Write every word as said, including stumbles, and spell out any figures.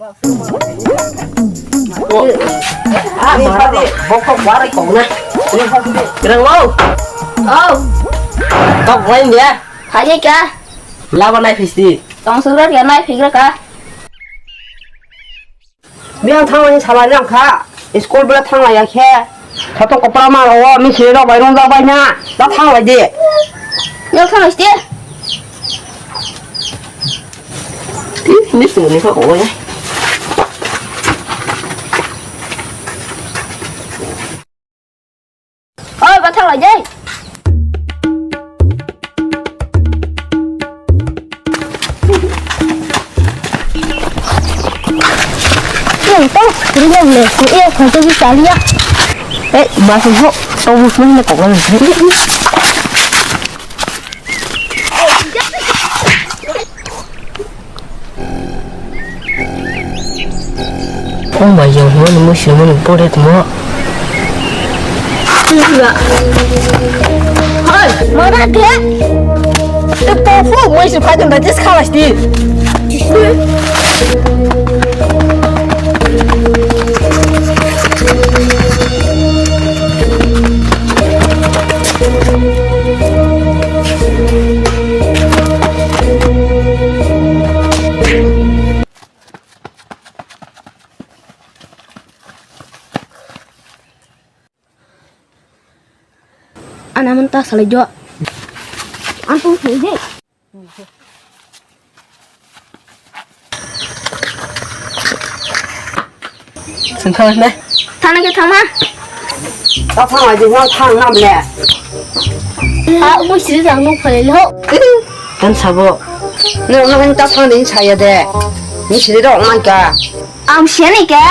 Ah, mara bokok warai kok na. Kerang mau. Oh. Kok lain dia. Hai ka. Laba nai phisti. Tong surat ya nai phigra ka. Biang thang ni salai nang kha. School bela thang ya khe. Khato kopra ma ro mi sire rok bai rong jak bai na. Ba thang lai di. Yo thang lai di. Ih, ini sungguh ni kok ya. Oi, bathang lai jai. Nang tong, ringan le, ku iya kau jadi salia. Eh, masuk ho, tau bus mana kok kan? Oh my, yang mana musuh mana boret mo. Hoi, mana dia? Tepofu, musuh pada berarti sekali sih. Ana mun ta salai jo. An tu sui de. Sengkang ne. Thana ke thama. Ta thang aji nang thang nam le. A, mo siri jang nung phale lo. Kan sabo. Nang nang ta thang din saya de. Ni siri rok man ka. Ang siya ni ke.